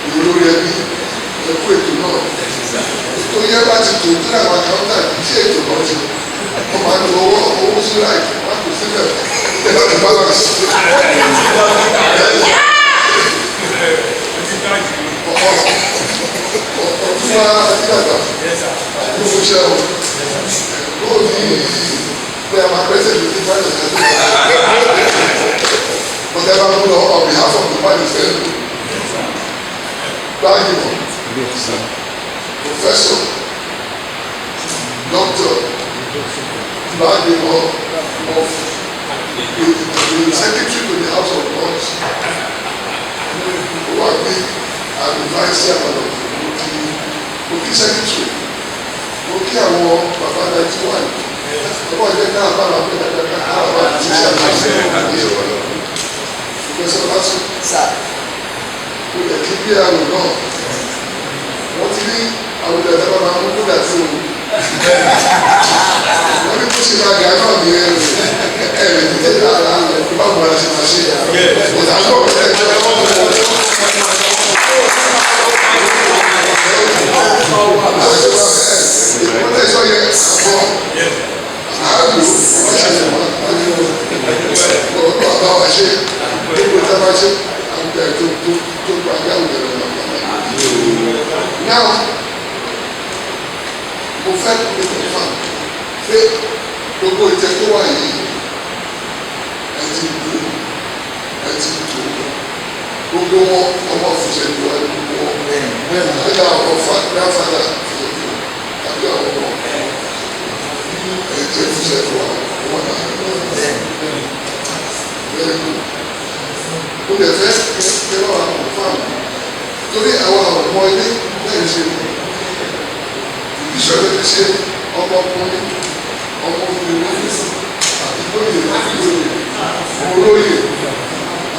ìlú ẹbí ẹkú ètò náà ètò yẹn bá ti tò tí àwọn àkáńtà tí ètò náà ṣe wọ́n máa ń lo owó owó sí láì wọ́n kò sílẹ̀ ẹ láti balance. Ọtúnba àdìdàgbà ló fún iṣẹ́ o lóòní pé a máa pẹ́sẹ̀ lórí finance but ẹ bá mú lọ on behalf of the finance ẹ báyìí mọ̀ Professor Doctor Gbadebo of the Secretary to the House of Lords who have been and the Vice Chairman of the Oki Secretary mo kí àwọn bàbá 91 bàbá ọjọ́ náà bá wà pé dáadáa náà bá ti ṣe àṣẹ Professor Lasu mo lè kí bí àrùn náà wọ́n ti ní àwùjọ ìjọba máa mú kódà tí o wọ́n ní kó ṣe máa gà náà ní ẹ̀rẹ̀ ní tẹ́lẹ̀ ara báwo la ṣe máa ṣe ọ̀dà ń bọ̀ ìpínlẹ̀ sọ yẹ àbọ̀ àálò ọ̀ṣẹ̀ ọ̀bá wa ṣe gbogbo tá a bá ṣe àwùjọ tó tó tó gbàgbé àwùjọ rẹ̀ lọ́wọ́. Now, mo fẹ́ kí n fà pé gbogbo ìtẹ́ tó wà yìí ẹ ti lò ẹ ti tò gbogbo wọn ọmọ fùsẹ̀ tó wà gbogbo wọn nígbà àwọn grandfather fùsẹ̀ tó tàbí àwọn ọmọ ẹ̀jẹ̀ fùsẹ̀ tó wà wọn náà very good. Mo lè fẹ́ kí ẹ bá wà kó fáwọn torí àwọn ọmọ ilé lẹ́yìn ṣe ìṣòro ti ṣe ọmọkùnrin ọmọbìnrin àti lóye lóye olóyè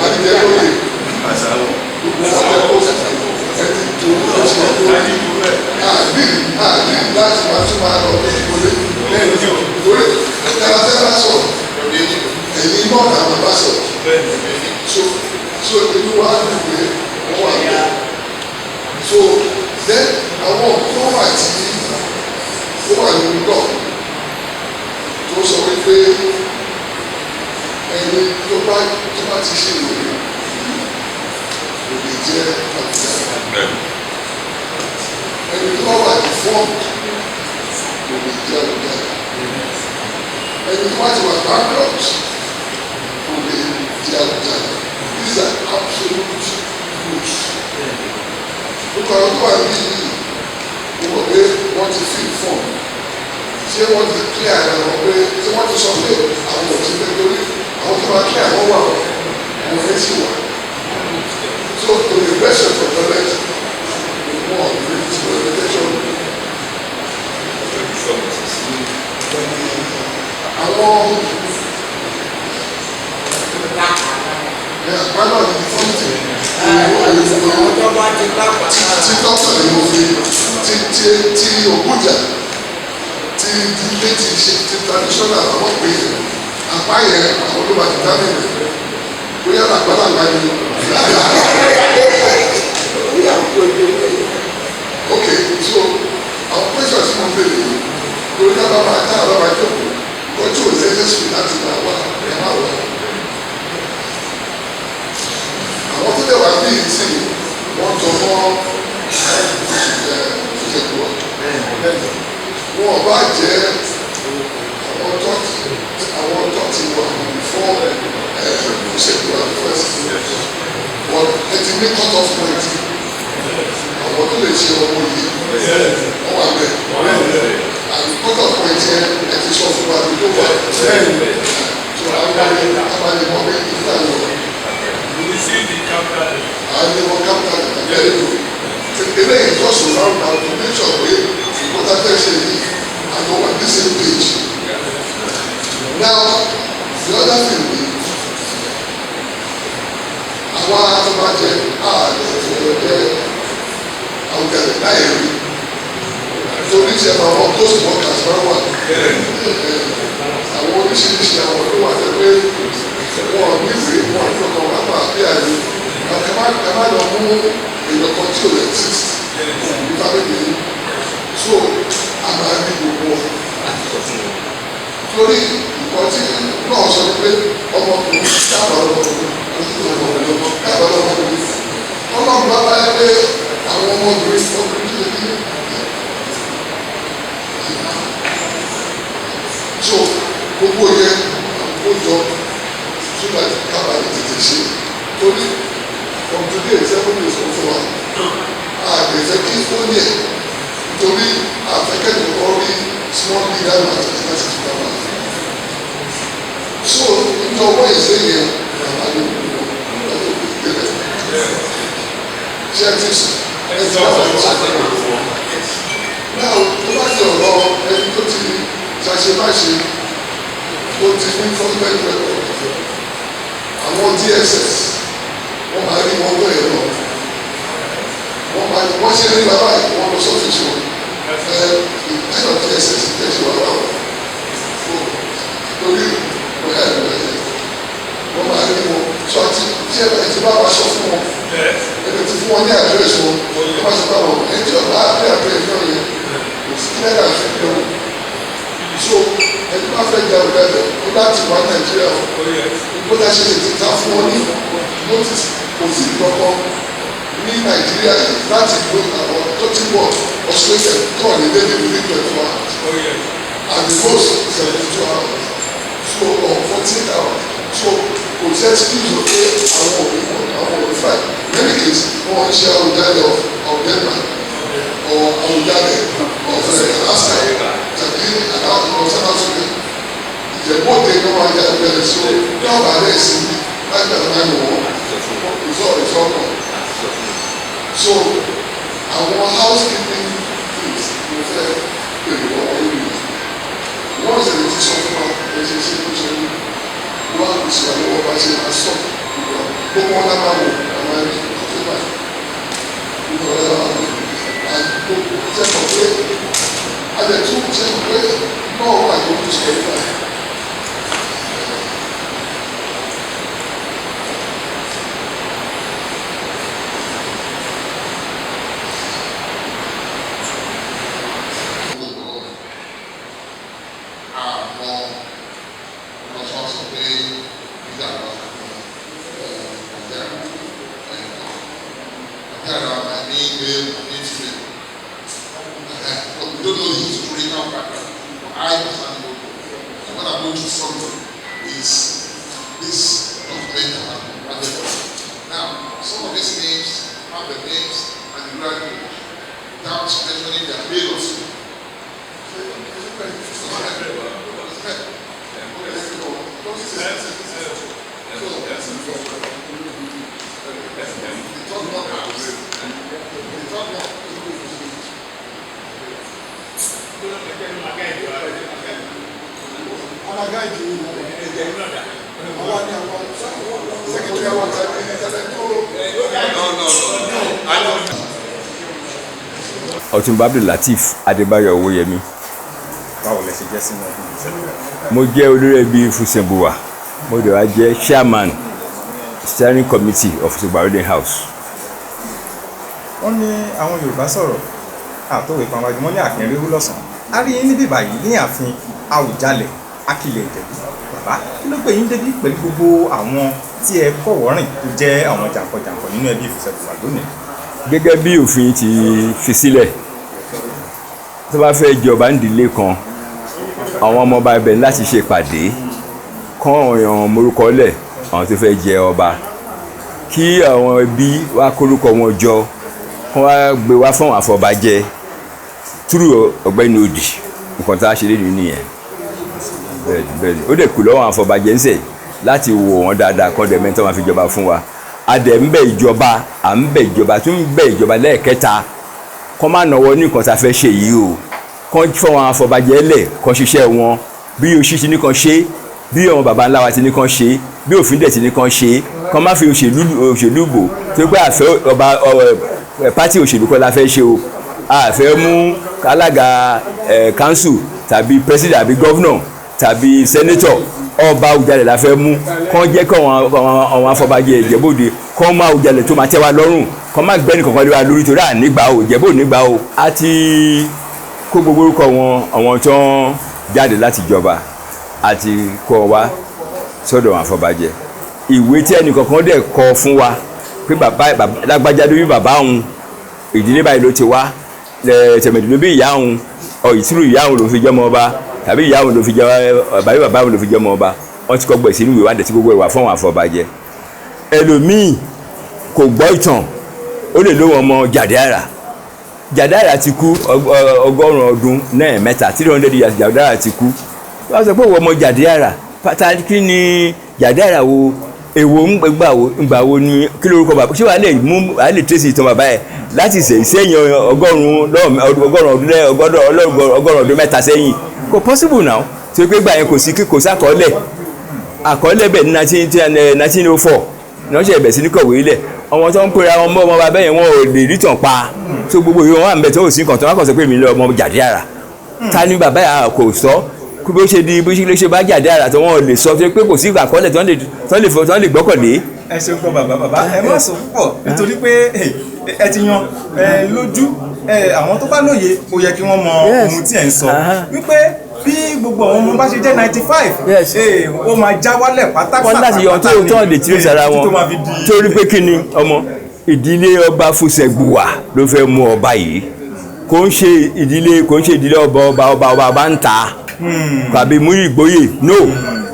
àdìjẹ lóye ẹtì tó ṣe tó àbí àbí láti máa tún máa lọ wọlé torí tẹ́lá sọ ẹ̀yìn náà làwọn bá sọ so so inú wa dùn pé wọ́n wà bẹ́ẹ̀ so then àwọn tó wà tí ó wà nínú lọ tó sọ wípé ẹni tó bá ti ṣe ìwé kò lè jẹ àbújá ẹni tó bá wà ní fọ́ọ̀mù kò lè jẹ àbújá ẹni tó bá ti wà bankrupt kò lè jẹ àbújá. These are absolute rules. Gbogbo àwọn tó wà ní yìí mo mọ̀ pé wọ́n ti fi fọ́ọ̀mù ṣé wọ́n ti clear ara wọn pé ṣé wọ́n ti sọ pé àwọn ò ti fẹ́ torí àwọn tó máa clear wọn wà àwọn fẹ́ sì wà. So to the best of your knowledge, wọ́n ní reputation. Àwọn àpárá ní fọ́ǹtì tí dọ́kítà ni mo fi tí Ògúnjà tí ilé ti ṣe ti traditional àwọn pè é apá yẹn àwọn ló máa ti dá mi rẹ̀ bóyá làgbàlagbà ni. Ok, so àwọn questions tí mo béèrè yìí lórí dábàá máa tá àbá máa jókòó kọjú ò necessary láti máa wá ẹ má wá. Àwọn tó dẹ̀ wá bí ìsìn wọ́n jọ mọ́ ìṣẹ̀kù wa. Wọn bá jẹ́ àwọn tó ti wà before ìṣẹ̀kù wa first. But ẹ ti ní cut off point. Àwọn tó lè ṣe ọmọ yìí wọ́n wà bẹ́ẹ̀. sọ fún wa tó wà lẹ́yìn tó abalẹ̀ mọ́ pé ìfúnra lọ. Àwọn capital very good. Eléyìí just round out to make sure pé nǹkan tá a fẹ́ ṣe yìí àwọn wà ní same page. Now the other thing be àwa afọbajẹ ààrẹ ìfọwọ́jẹ Àwùjalẹ̀ láì rí torí ṣe àwọn ghost workers máa wà, àwọn oríṣiríṣi àwọn tó wà tẹ́ pé wọn ò níwèé, wọn ò ní ọkàn wọn máa bí àyè. Ẹ má lọ mú èèyàn kan tí ò exist ní family yìí. So a máa rí gbogbo wọn torí nǹkan tí náà sọ pé ọmọkùnrin dábàá, ọmọkùnrin dábàá, ọmọkùnrin ọlọ́run bá báyìí pé àwọn ọmọbìnrin ọkùnrin tó lè ní. So gbogbo yẹn ó jọ so that kábàá lè tètè ṣe, torí from today 7 days ó fún wa. A lè fẹ́ kí ó yẹ torí àfẹ́kẹ́ni kọ́ rí small leader láti láti fi bàbá. So nítorí ìṣe yẹn bàbá lè wù ú lọ́dọ̀ ìdílé ṣé ẹ ti sùn ẹ ti bá wọn sọ náà. Tó bá ti ọ̀rọ̀ ẹni tó ti ṣàṣemáṣe, tó ti ní fraudulent record, àwọn DSS wọ́n máa rí wọn lóye náà. Wọ́n máa wọ́n ṣe ní bàbá yìí, wọ́n lọ sọ́fíìsì wọn. Ẹ head of DSS tẹ̀sí wà láwọn torí ẹ wọ́n máa rí wọn. Sọ àti tí ẹ ti bá wa sọ fún wọn, ẹ ti fún wọn ní àdírẹ́sì wọn, wọ́n máa sọ fún àwọn ẹ tí ọ̀la àbí àdírẹ́sì náà yẹn kò sí kílẹ̀ náà fi lọ́wọ́. So ẹni bá fẹ́ jẹ ọ̀gá rẹ̀ ó láti wá Nàìjíríà o. Bó dá ṣe lè ti ta fún wọn ní notice, kò sí ìkọ̀kọ̀ ní Nàìjíríà yìí láti lo àwọn tó ti wọ̀ Australia tó ní dédé within 24 hours and the most 72 hours, so or 48 hours. So kò sí excuse o pé àwọn òbí wọn, àwọn òbí fà. In any case, wọn ń ṣe Àwùjalẹ̀ of Denmark or Àwùjalẹ̀ of Alaska tàbí aláwọ̀ South Africa. Ìjẹ̀bú Òde ní wọn ajá ìbẹ̀rẹ̀. So dábàá rẹ̀ sí láti gbàgbọ́ náà wọ̀ ìfọ̀ ìfọ̀ kan. So àwọn housekeeping things mo fẹ́ pèrè lọ́wọ́ yìí, wọ́n sì lè ti sọ fún wa ẹ ṣe ṣe bó ṣe ní wọ́n á kò sí wa lọ́wọ́ bá ṣe máa sọ gbogbo wọn náà máa wò àwọn ẹni tó báyìí gbogbo wọn náà máa wò àti gbogbo ṣe mọ̀ pé àjẹtú ṣe mọ̀ pé náà wà ní ojú sọ yìí báyìí. Àwọn ọlọ́sọ sọ pé nígbà wà ọ̀gá ọ̀gá ọ̀gá ní male ní female. But we don't know the historical background. But I understand it. And what I'm going to follow is this document that has been granted us. Now, some of these names have the names and the language without mentioning their male or female. Ọ̀túnba Abdul-Lateef Adébáyọ̀ Owóyẹmí. Báwo lẹ ṣe jẹ́ sínú ọdún yìí? Mo jẹ́ olórí ẹbí Fúsẹ̀ngbuwà, mo dẹ̀ wá jẹ́ chairman steering committee of Fúsẹ̀ngbuwà Ruling House. Wọ́n ní àwọn Yorùbá sọ̀rọ̀ àtòwé pàmòjù, wọ́n ní àkínríwú lọ́sàn-án. A rí yín níbí báyìí ní ààfin Àwùjalẹ̀ Akilẹ̀ Ìjẹ̀bú. Bàbá, kí ló gbé yín débí pẹ̀lú gbogbo àwọn tí ẹ kọ̀wọ́rìn tó jẹ́ àwọn jàǹkànjàǹkàn nínú ẹbí Fúsẹ̀ngbuwà lónìí? Gẹ́gẹ́ bí òfin ti fi sílẹ̀, tó bá fẹ́ jọba nídìílé kan, àwọn ọmọọba ibẹ̀ ní láti ṣe ìpàdé kán ọ̀yàn morúkọ lẹ̀ àwọn tó fẹ́ jẹ ọba, kí àwọn ẹbí wá kórúkọ wọn jọ, kán wá gbé wá fún àwọn afọbajẹ túrú ọ̀gbẹ́ni Odì. Nǹkan tá a ṣe lédìí nìyẹn. Bẹ́ẹ̀ni, bẹ́ẹ̀ni, ó dẹ̀ kù lọ́wọ́ àwọn afọbajẹ ń sẹ̀ láti wò wọ́n dáadáa kọ́ dẹ̀ mẹ́tọ́ máa fi jọba fún wa. A dẹ̀ ń bẹ ìjọba, à ń bẹ ìjọba, tún ń bẹ ìjọba lẹ́ẹ̀kẹta, kọ́ má nọwọ́ ní nǹkan tá a fẹ́ ṣe yìí o, kọ́ fọ́ wọn afọbajẹ lẹ̀, kọ́ ṣiṣẹ́ wọn bí oṣù ti ní kan ṣe, bí àwọn baba ńlá wa ti ní kan ṣe, bí òfin dẹ̀ ti ní kan ṣe, kọ́ má fi òṣèlú bò tó pé àfẹ́ ọba pátì òṣèlú kọ́ la fẹ́ ṣe o. Àfẹ́ mú alága council tàbí president tàbí governor tàbí senator, ọba Àwùjalẹ̀ la fẹ́ mú. Kọ́ jẹ́ kọ́ àwọn afọbajẹ Ìjẹ̀bú-Òde kọ́ má Àwùjalẹ̀ tó máa tẹ́ wa lọ́rùn, kọ́ má gbẹ́ni kankan lé wa lórí, torí ànígbà o, Ìjẹ̀bú nígbà o. A ti kó gbogbo orúkọ wọn, àwọn tó ń jáde láti jọba, àti kọ́ wa sọ́dọ̀ àwọn afọbajẹ. Ìwé tí ẹnì kankan dẹ̀ kọ fún wa pé bàbá lágbájá ló bí bàbá òun, ìdílé báyìí ló ti wá, tẹ̀mẹ̀dì ló bí ìyá òun, ìtúrú ìyá òun ló fi jẹ́ ọmọ ọba, tàbí ìyá òun ló fi jẹ́ bàbá, bàbá òun ló fi jẹ́ ọmọ ọba. Wọ́n ti kọ́ gbẹ̀ sínú ìwé wa dẹ̀ tí gbogbo ìwà fún àwọn afọbajẹ. Ẹlòmíì kò gbọ́ ìtàn, ó lè lóun ọmọ Jàdára. Jàdára ti kú 103 ọdún, 300 years Jàdára ti kú. Wọ́n sọ pé òun ọmọ Jàdára, pàtàkì ni Jàdára wo, èwo ńgbà wo, ńgbà wo ni, kí lórúkọ bàbá, ṣé wàá lè mú, wàá lè tẹ́sí ìtàn bàbá ẹ̀ láti sẹ́yìn 103 ọdún sẹ́yìn? Kò possible now, tí o pé gbà yẹn kò sí, kò sí àkọọ́lẹ̀. Àkọọ́lẹ̀ bẹ̀ ní 1904 ní wọ́n ṣe ẹ̀bẹ̀ sí ní kọ̀wé lẹ̀. Ọmọ tó ń pera wọn mọ́ ọmọ bàbá yẹn, wọn ò lè rí tàn pa tó gbogbo ìwé wọn wà ń bẹ̀ tó ò sí nǹkan tó wọn kàn sọ pé mi lọ ọmọ Jàdára, ta ni bàbá yà kò sọ bó ṣe di, bó ṣe lè ṣe bá Jàdára tó wọn ò lè sọ, tó pé kò sí àkọọ́lẹ̀ tó lè gbọ́kànlé. Ẹ ṣeun gan bàbá. Bàbá, ẹ má sọ púpọ̀ nítorí pé ẹ ti yan lójú àwọn tó bá lóye, ó yẹ kí wọ́n mọ ohun tí ẹ̀ ń sọ, wípé bí gbogbo àwọn ọmọ bá ṣe jẹ́ 95, ó máa já wálẹ̀ pátápátá. Wọ́n láti yọ tó tó lè tí ó sara wọn, torí pé kí ni, ọmọ ìdílé ọba Fúsẹ̀gbùwà ló fẹ́ mú ọba yìí. Kò ń ṣe ìdílé, kò ń ṣe ìdílé ọba ọba ọba ọba bá ń ta tàbí mú ìgbóyè no.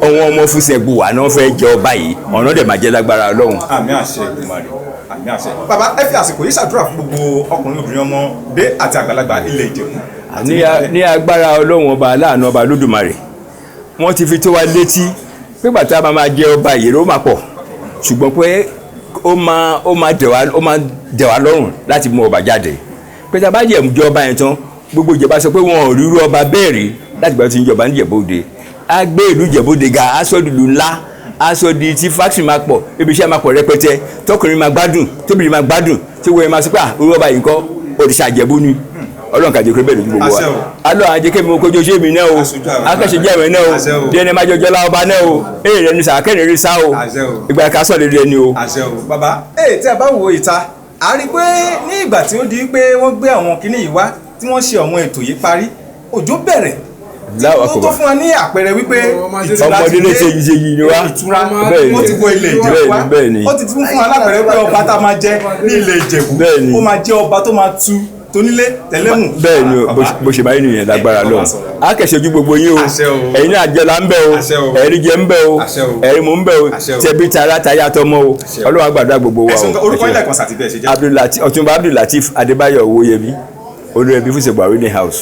Àwọn ọmọ Fúsẹ̀gbùwà náà fẹ́ jẹ ọba yìí, ọ̀nà dẹ̀ máa jẹ́ lágbára Ọlọ́run. Àmín, àṣẹ Èdùmàrè, àmín, àṣẹ. Bàbá, ẹ fi àsìkò yìí ṣàdúrà fún gbogbo ọkùnrin, obìnrin, ọmọdé àti àgbàlagbà ilẹ̀ Ìjẹ̀bú. Ní agbára Ọlọ́run ọba aláàánú, ọba Olódùmarè, wọ́n ti fi tó wa létí pé bàtà máa jẹ ọba yìí ló máa pọ̀, ṣùgbọ́n pé ó máa dẹ̀ wá lọ́rùn láti mú ọba jáde, pé tá a bá jẹ jẹ ọba yẹn tán, gbogbo ìjọba sọ pé wọn ò rírú ọba bẹ́ẹ̀ rí láti gbà tí ń jọba ní Ìjẹ̀bú-Òde. Á gbé ìlú Ìjẹ̀bú-Òde ga, á sọ ìlú ńlá, á sọ di tí factory máa pọ̀, ibi iṣẹ́ máa pọ̀ rẹpẹtẹ, tọkùnrin máa gbádùn, tóbìnrin máa gbádùn, tí wọ́n máa sọ pé irú ọba yìí kọ́, òrìṣà Ìjẹ̀bú ni. Ọlọ́run kàjẹ́ kúrẹ́ bẹ́ẹ̀ lójú gbogbo wa. Alọ́ àjẹ́ kémi kojú oṣù mi náà o, akẹ́ṣe jẹ́ ìwé náà o, díẹ̀ ní máa jọjọ́ láwọ́ bá náà o, èyí rẹ̀ ní sàkẹ́rì rí sá o, ìgbà ká sọ̀ lédè ni o. Àṣẹ o. Bàbá, tí a bá wo ìta, a rí i pé ní ìgbà tí ó di pé wọ́n gbé àwọn kinní yìí wá, tí wọ́n ṣe àwọn ètò yìí parí, òjò bẹ̀rẹ̀, ó tó fún wa ní àpẹẹrẹ wípé ìtura ti ọmọdé lè ṣe yìí ṣe yìí ni wá. Ìtura ó ti wọ ilẹ̀ Ìjẹ̀bú wá. Ó ti tún fún wa lápẹẹrẹ pé ọba tá a máa jẹ ní ilẹ̀ Ìjẹ̀bú, ó máa jẹ́ ọba tó máa tu tonílé tẹlẹ́mù. Bẹ́ẹ̀ ni, bó ṣe báyìí nìyẹn, lágbára lọ. A kẹsẹ̀ ojú gbogbo yín o, ẹ̀yin náà jẹ́ la ń bẹ̀ o, ẹ̀rí jẹ́ ń bẹ̀ o, ẹ̀rí mú ń bẹ̀ o, tẹ̀bí tara taya tọmọ o. Ọlọ́run á gbàdúrà gbogbo wa o. Orúkọ ilé ẹ̀kan sàtìbẹ̀ ṣe jẹ́. Ọ̀túnba Abdulateef Adébáyọ̀ Owóyẹmí, olórí ẹbí Fúsẹ̀gbùwà ruling house.